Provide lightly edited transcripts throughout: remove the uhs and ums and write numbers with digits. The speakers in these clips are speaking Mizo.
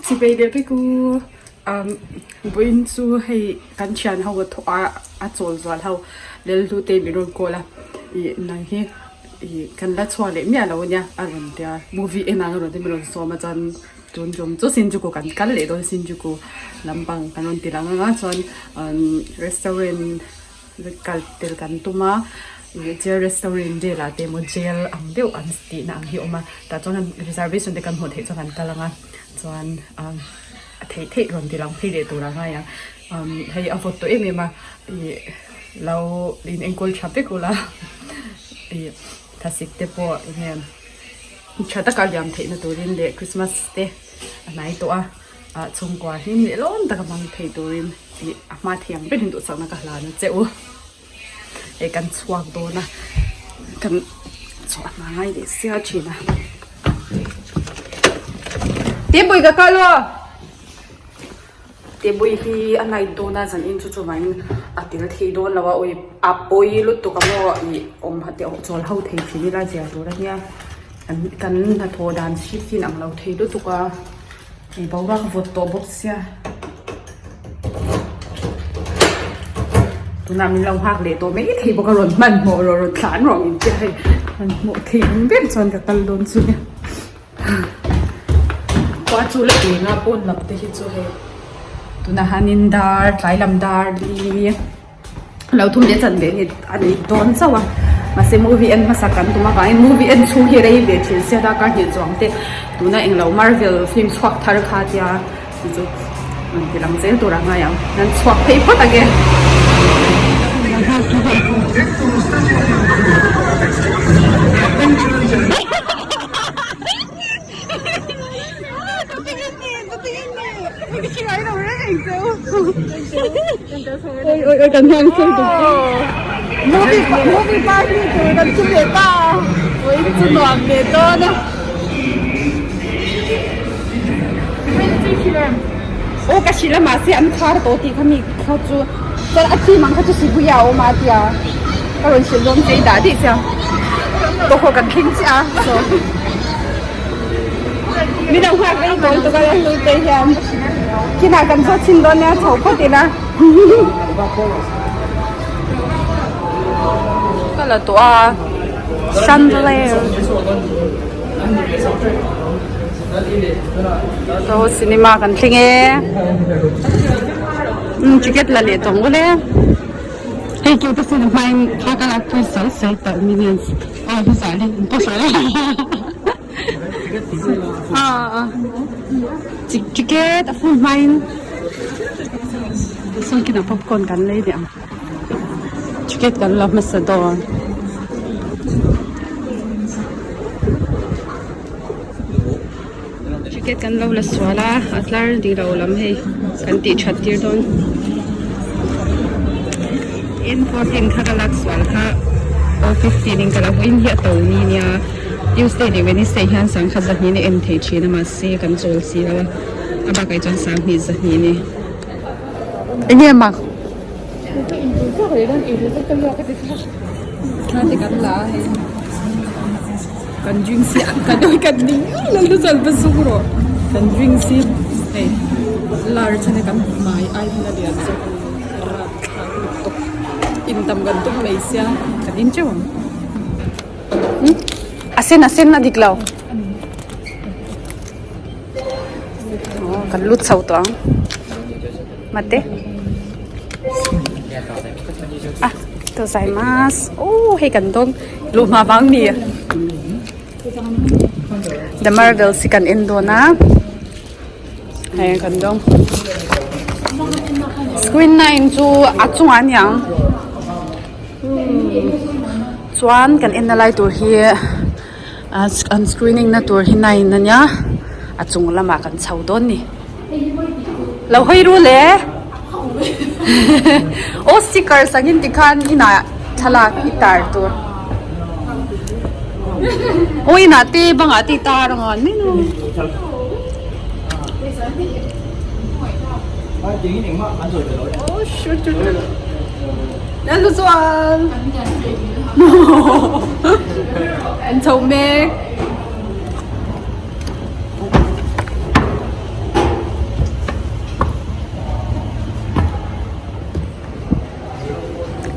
Chipei leh vek u umm vawiin chu hei kan thian ho a thawh a a chawl zual ho lelhlu te min rawn call a ih nang hi ih kan la chhuak leh miah lo ania a rawn tia movie en ang a rawn ti min rawn sawm a chuan tun tum chu Shinjuku kan kal leh dawn Shinjuku lampang kan rawn ti lang ang a chuan umm restaurant kal tel kan tum a ih jail restaurant velah te emaw jail ang deuh an tihna ang hi a awm a tah chuan reservation te kan hmuh theih chuan kan kal ang a chuan ah a theih theih rawn ti lang phei leh tur a ngai ang umm hei a vawt tawh em em a ih lo in enkawl tha vek ula ih thlasik te pawh eng nge tha taka liam theihna turin leh christmas te a hnai tawh a. Ah chhungkua hlim leh lawm taka hmang thei turin ih a hma thei ang berin duhsakna ka hlan a che u. Hei kan chhuak dawn a kan chhuah hma ngai leh sia thin a. Tebui ka kal aw! Tebui hi a night dawn a zan in chu chuvangin a tel thei dawn lo a awi a pawi lutuk ang aw ih awm te chawl ho thei thin ila zia tur a nia kan kan hnathawh dan shift hi inang lo thei lutuk a. Hei boruak a vawt tawh bawk sia tunah min lo nghak leh tawh mai thei bawk a rawn hmanhmawh rawh rawn thlan rawh min tia hei hmanhmawh thei ang ber chuan ka kal dawn chu nia khua chu la eng a pawn lam te hi chu hei tunah hianin dar tlai lam dar li. Lo thum leh chan ve hi a ni dawn chauh a mahse movie en hmasa kan tum avangin movie en chhung hi rei ve thin sia darkar hnih chuang te tuna englo marvel film chhuak thar kha tia chu chu rawn ti lang zel tur a ngai ang an chhuak phei phawt ang e. Oi oi oi kan hang cheu tuk movie movie party tur kan chu ve ta oi chu nuam ve dawn a aw ka hrilh a mahse an khar tawh tih kha mi kha chu chuan a thim ang kha chu Shibuya a awm a tia ka rawn hrilh dawn che i dah daih sia tawhawh kan thleng chiah a so Mi lo nghak rei tawn tuk a la hlu te hian kinah kan zawt chhin dawn nia chho phawt ila. Ka la tawh a chandelier to cinema kan thleng e um ticket la leh tawng ule hei keu te sin hmain thla ka lak pui sawi sawi tawh minions aw hi zah le in pawh sawi Ticket a full hmain sawn kinah popcorn kan lei leh ang ticket kan la hmasa dawn. Ticket kan lo la sual a a tlar ding lo lam hei kan tih that tir dawn N14 kha ka lak sual kha o 15 in ka la vawiin hi a to ni nia Tuesday leh Wednesday hian sangkhat zahnih in a en thei thin a mahse kan chawl si lo a a bakah chuan sanghnih zahnih a ni. Enge mak? Kan drink si kan oi kan ning lo lu chal pa suk rawh kan drink si hei large ania kan hmai ai hmuna lian zawk a ni rapthlak lutuk in tam kan tum mai sia kan in teuh ang a sen a sen a dik lo aw kan lut chho tawh ang mate ah gozaimasu aw hei kan dawng luh hma vang ni the marvels hi kan en dawn a hei kan dawng screen 9 chu a chungah a niang chuan kan en na lai tur hi an screening na tur hi 9 a nia a chung lamah kan chho dawn ni lo hawi ru le aw stickers angin tikhan inah thlalak i tar tur aw inah te bangah te i tar ang a ni lo Lalluzual an chho mek.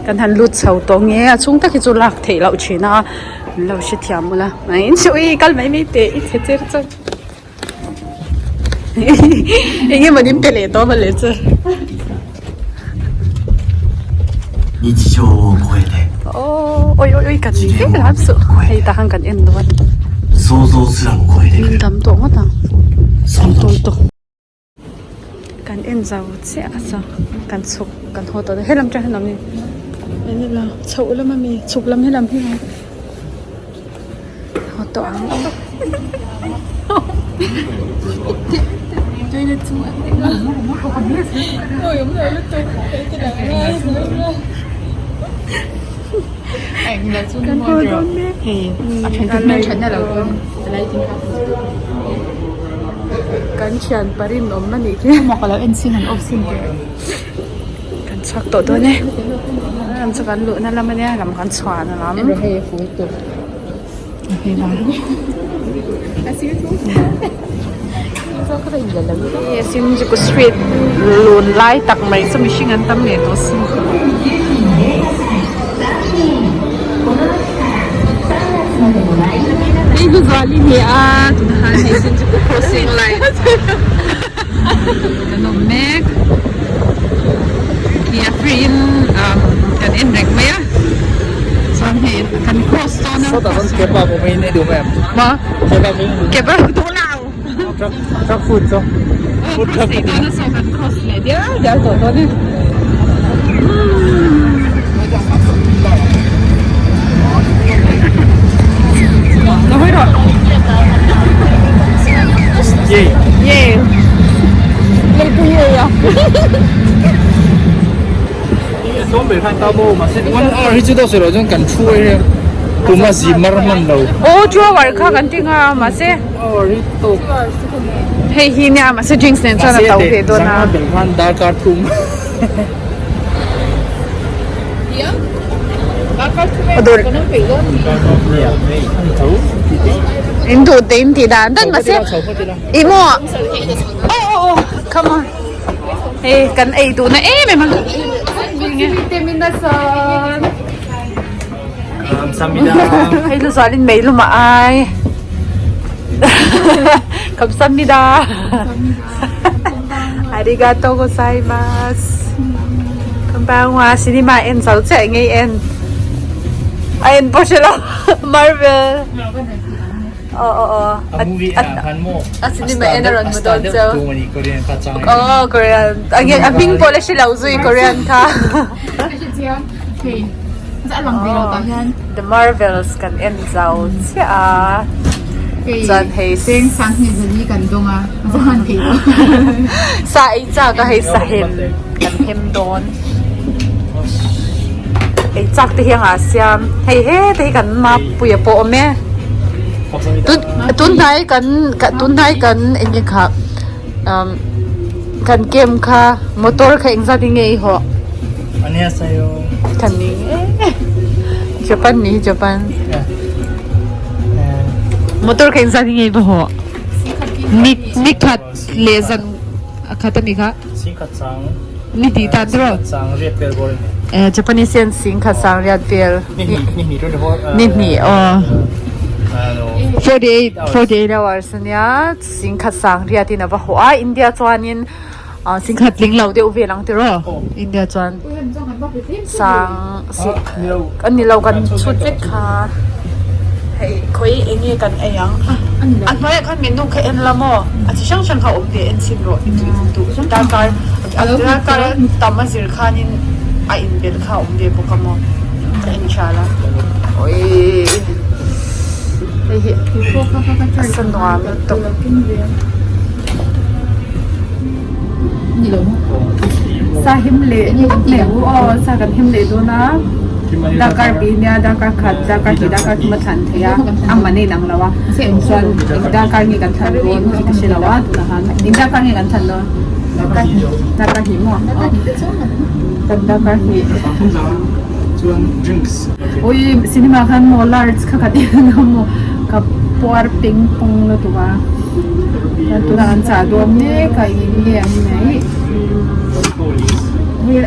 Kan han lut chho tawh nge a chhung tak hi chu lak theih loh thin a min lo hrethiam ula ui kal mai mai teh i chhe cher char eng emaw min pe leh tawh mawle chu. Aw oi oi oi kan ni hle lam suh hei tah khan kan en dawn min dam tawh ngawt ang kan tawn tawh. Kan en zau chiah a chuan kan chhuk kan haw tawh dawn helam atang hian awm ni en ila chhoh lam ami chhuk lam helam hi haw tawh ang kan haw dawn mek Kan thian parin awm a nih khi. Maw ka lo en sin an off sin teh. Kan chhuak tawh dawn e. Lam chu kan luhna lam ania lam kan chhuahna lam. Hei a full tawh. Hei lam. Hei Shinjuku street lun lai tak mai chu mihring an tam leh tawh si. Hei hi Zuali ni a tunah hian hei Shinjuku crossing line kan awm mek khi a free in kan en reng mai a chuan hei kan cross dawn a Sawtah sawn kebab awm in ei duh mai em? Maw? Kebab ei duh. Kebab duh lo. Truck truck food chu. Food truck ka ti. Saw kan cross leh dial dial tawh dawn e. Lo hawi rawh. Yay. Yay. Lei yay a. One hour hi chu dawh sawi loh chuan kan thu ai reng tum a zi mar hman lo. Aw two hour kha kan ti nga mahse. Hei hi nia mahse drinks nen chuan a to ve dawn a. Zanga bel khan darkar thum. In duh te in tih dan dan mahse ih maw aw aw aw come on hei kan ei duh na em em a. Hei lu zualin mei lum a ai Kamsamida Arigatou gozaimasu Konbanwa cinema en zo chiah ngei en a en pawh hre lo Marvel Aw aw aw A movie en ah khan maw a cinema en a rawn hmu dawn cheu Aw Korean a hming pawh la hre lo zui Korean kha. The Marvels kan en zau chiah a chuan hei sa ei chak a hei sa hem kan hem dawn ei chak te hi a ngah siam hei hete hi kan mapui a pawh awm e tunhnai kan tunhnai kan eng nge kha Kan camp kha motor kha engzat in nge i hawh? Kan ning e. Japan ni hi Japan. Motor kha engzat in nge i va hawh? Ni ni khat leh zan a khat a ni kha. Ni tih tan tiraw? Japanese hian singkhat sang riat vel. Ni hnih aw. 48 48 hours ania. Singkhat sang riatin a va haw a, India chuanin ah singkhat tling lo deuh vel ang tiraw India chuan sang a ni lo kan chhut vek kha hei khawi eng nge kan ei ang a hnuaiah khan menu kha en la maw a chi hrang hrang kha a awm ve en chhin rawh i tui duh darkar darkar tam a zir khanin a inbelh kha a awm ve bawk a maw ka en tha la awii. Hei hi a sa nuam lutuk. Sa him leh leh u aw sa kan him leh dawn a darkar pih nia darkar khat darkar hnih darkar thum a thlan theih a a man a inang lo a chuan eng darkar nge kan thlan dawn tih ka hre lo a tunah khan eng darkar nge kan thlan dawn darkar hnih maw kan darkar hnih. Ui cinema khan maw large kha khat in a maw ka puar peng pawng lutuk a chuan tunah an chah dawn mek a eng nge an neih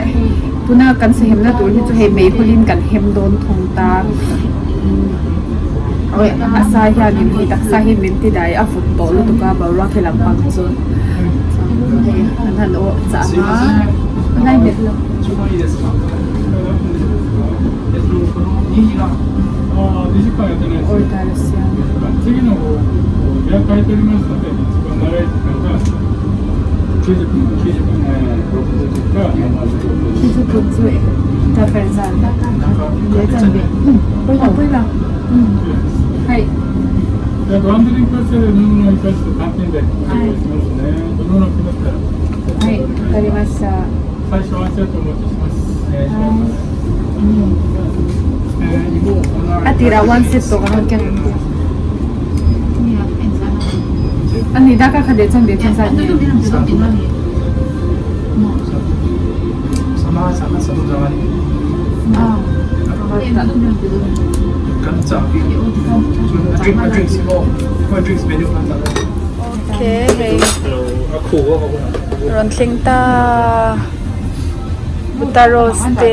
hei. Tuna kan sahemna tur hi chu hei meihawlin kan hem dawn thung ta. Awi a sa hianin hei taksa hi min ti dai a vut tawh lutuk a boruak he lampang chu hei an han awh chah ang a lai met lo. Order a siam. A tirah one set tawh ka rawn keng a ni dak a kha leh chuan leh chuan zat nge. Okay hei rawn thleng ta Buddha rose te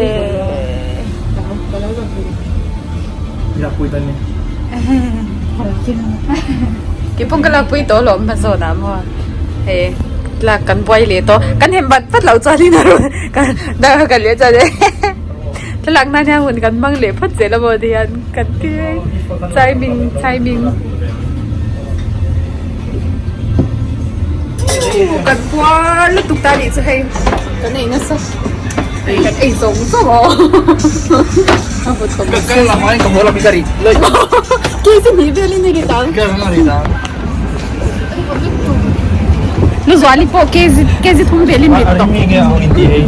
keipawh ka lakpui tawh alawm hmazawn ah maw hei lak kan buai leh tawh kan hem bat bat loh chuan in a rawn kan leh chuan thlalak nan hian hun kan hmang leh phawt zel a maw ti hian kan ti timing timing kan puar lutuk ta nih chu hei kan ei nasa hei kan ei zawng zawng aw a vawt tawp Ka kal lam aiin ka haw lam hi ka ri lawih Kei chu hnih velin i ri tang Ka ram a ri tang Nu Zuali pawh kg kg thum velin ri tawh A rim nge ang inti hei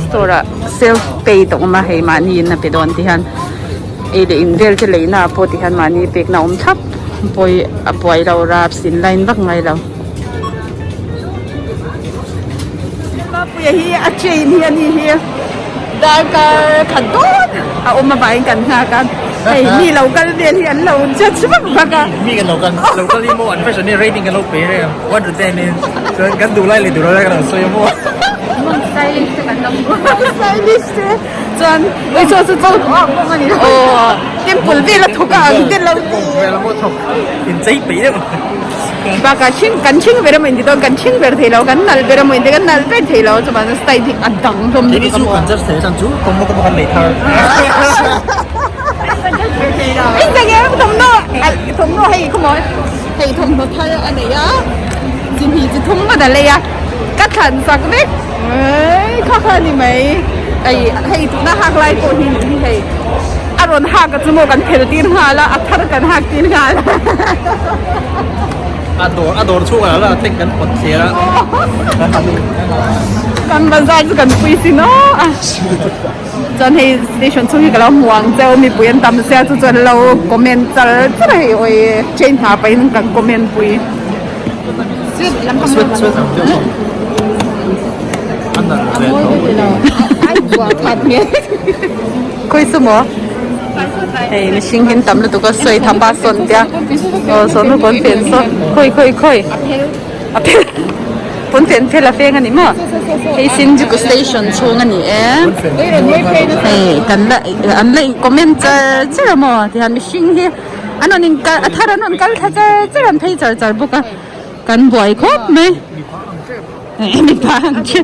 Store ah self pay tawh awm a hei mahni in a pe dawn ti hian ei leh in vel te leina ah pawh ti hian mahni pekna a awm thlap pawi a buai lo rap sin line vak ngai lo. Mapuia hi a train hi a ni hi darkar khat dawn a awm avangin kan nghak a hei mi lo kal vel hi an lo judge vak vak a. Mi kan lo kal lo kal hi maw an fashion hi rating kan lo pe reng a one to ten in chuan kan duh lai leh duh lo lai kan lo sawi a maw. Stylish te kan lo stylish te. Chuan ui chu chu chaw thawk bawk a ni. Aw temple vel a thawk a ang te lo ti. Vel a maw thawk in chei peih deuh. Bakah chhing kan chhing ber emaw inti dawn kan chhing ber thei lo kan nalh ber emaw inti kan nalh ber thei lo chuan style hi a dang hlawm Keini chu kan judge thei chan chu thawmhnaw te pawh kan nei thar. Engzah nge thawmhnaw thawmhnaw hei khawmaw hei thawmhnaw thar a nei a chi hnih chi thum ngawt a lei a ka thlan sak vek kha kha a ni mai hei hei tuna hak lai pawh hi ni hei a rawn hak a chu maw kan phel tir nghal a a thar kan hak tir nghal a. A dawr a dawr chhungah lah thleng kan pawt thler a kan bazar chu kan pui sin aw a chuan hei station chhung hi ka lo hmu ang cheu mipui an tam sia chu chuan lo comment char char a hei awi train hna pahin kan comment pui khawi chu maw hei mihring hi an tam lutuk a sawi thapa sawn tia aw sawn pawn fen saw khawi khawi khawi a phel pawn fen phel a feng a ni maw hei Shinjuku station chhung a ni e hei kan la an la in comment char char a maw tihian mihring hi an rawn in kal a thar an rawn kal thla char char an phei char char bawk a kan buai khawp mai mipa ang che.